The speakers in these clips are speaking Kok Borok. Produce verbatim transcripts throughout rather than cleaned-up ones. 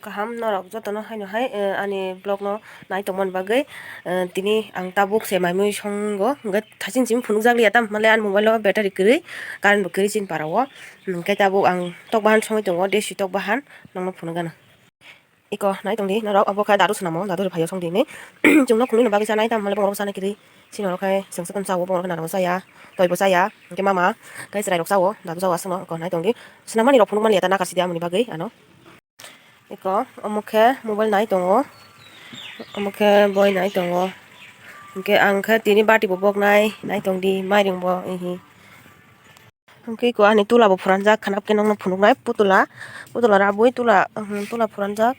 Kaham norok jotono haino hai, eh, ani vlog no nai tongmani bagwi, eh, tini ang tabuk se mai mui songo, hwnkhe thaiching chini phunukjak liya, tamo hwnle ani mobile o battery kwrwi, current bo kwrwi chini para o, hwnkhe tabuk ang tok bahan songwi tongo, desi tok bahan nokno phunukgano. Iko nai tongdi norok, obo khe dadu swnamo, dadu rwphaio songdi hinwi. Chwngno khulumni bagwi chanai, tamo hwnle bohrok chanai kwrwi. Chini oro khe chwng swkang chao, bohrok khe narwgo chaya, toibo chaya, hwnkhe mama khe chwrairok chao, dadu chao aswkno. Iko nai tongdi, swnammani rok phunukmani ya ta nakar sidi amoni bagwi ano. Iko omo khe mobile nai tongo, omo khe boi nai tongo, hwnkhe ang khe tini bati bo bok nai, nai tongdi mairing bo, ihi. Hwnkhe iko ani tula bo phuranjak, khana khe nokno phunuknai putula, putula rabwi tula, uhmm, tula phuranjak,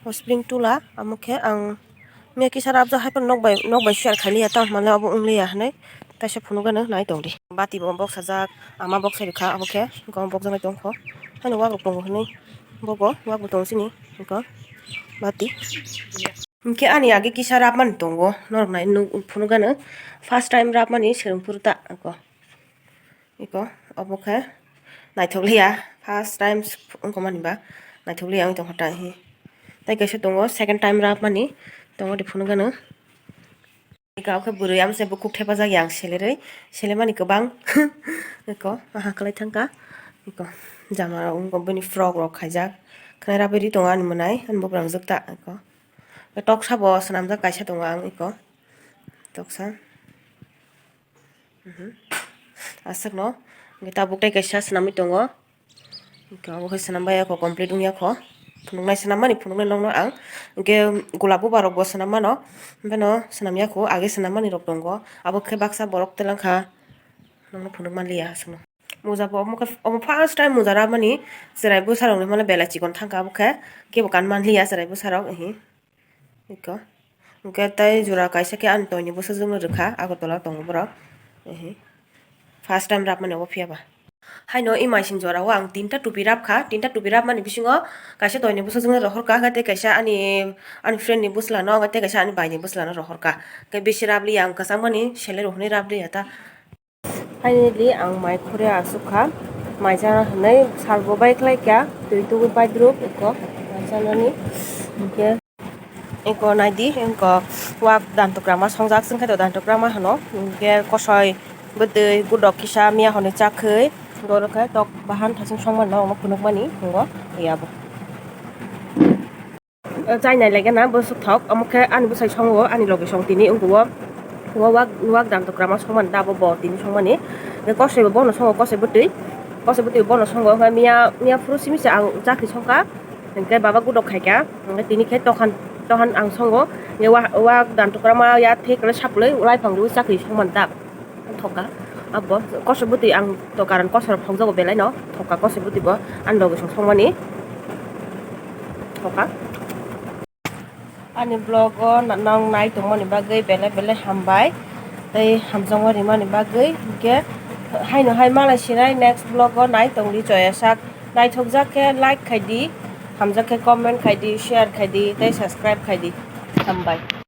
o spring tula, omo khe ang miya kisa rabjak hai phano nok bai, nok bai share khailiya, tamo hwnle obo wngliya hinwi kaisa phunukgano nai tongdi. Bati bo boksajak, ama boksai rwkha, obo khe iko bokjaknai tongkho, haino wagrok tongo hinwi bobo, wak bo tongo chini iko bati. Hwnkhe ani age kisa rabmani tongo, norok nai nuk phunukgano first time rabmani swrwngphuru ta iko. Iko, obo khe naithok liya, first time wngkha mani ba, naithok liya wng tongkha ta hi. Tei kaisa tongo, second time rabmani tongo, de phunukgano. Iko, obo khe bwrwi amchai bukhuk thepajak yang selerwi, selemani kwbang. Iko, aha kwlai thangkha. Iko, jama rok wngkha, bini frock rok khaijak. Khwnai rabwi ri tongo ani mwnai, ani buphang jwk ta. Iko, toksa bo swnamjak kaisa tongo ang, iko, toksa. Mhm. Aswkno, hwnkhe tabuk tei kaisa swnamwi tongo. Hwnkhe obo khe swnam bai yakho, complete wng yakho. Phunuknai swnammani phunuknai nokno ang. Hwnkhe golap buba rokbo swnam mano. Hwnkhe no swnam yakho, age swnammani rok tongo. Abo khe baksa borok twlang kha. Nokno phunuk manliya aswkno. Moja bo omo khe, omo first time moja rabmani chwrai bwsa rokni mane belai chikon thangkha, abo khe kebo kan manliya chwrai bwsa rok, ehe. Iko. Hwnkhe tei jora kaisa khe ani toini bwsajwkno rwkha, Agartala tongo borok. Ehe. First time rabmani obo phiya ba. Haino e maising jora o ang tinta tupi rabkha, tinta tupi rabmani bisingo kaisa toini bwsajwkno rohorkha, hwnkhe tei kaisa ani, ani friend ni bwsla no, hwnkhe tei kaisa ani bai ni bwsla no rohorkha. Hwnkhe bisi rabliya ang kwchangmani, selero hwnwi rabliya ta. Finally, ang mai khurui achuk kha. Mai chana hinwi salbo bai khlai kha, twi tugui paidruk eko mai chanani. Hinkhe eko naidi, eko wak dantokrama songjak, chwng khe to dantokrama hwno. Hinkhe kosoi bwtwi gudok kisa miya hwnwi chakhwi, oro khe tok bahan thasing songmani no phunukmani tongo, yabo. Chainai lege na bwswk thok, omo khe ani bwsai songo, ani logi song tini wngkho o, o wak, wak dantokrama songmani da abo bo tini songmani. Kosoi bo bono songo, kosoi bwtwi, kosoi bwtwi bono songo, hwnkhe miya, miya phuru simi se ang chakri songkha, hinkhe baba gudok khaikha, hinkhe tini khe tohan, tohan ang songo, hinkhe wak, wak dantokrama ya thik khe saplwi laiphang rwi chakri songmani da. Thoka abo kosoi bwtwi ang to karan kosor phokjago belai no thoka kosoi bwtwi bo ani logi song songmani thoka. Ani vlog o nang nai tongmani bagwi belai belai hambai tei hamjakma rimani bagwi, hinkhe haino hai malai sinai next vlog o nai tongdi choya sak. Naithokjak khe like khaidi, hamjak khe comment khaidi, share khaidi tei subscribe khaidi. Hambai.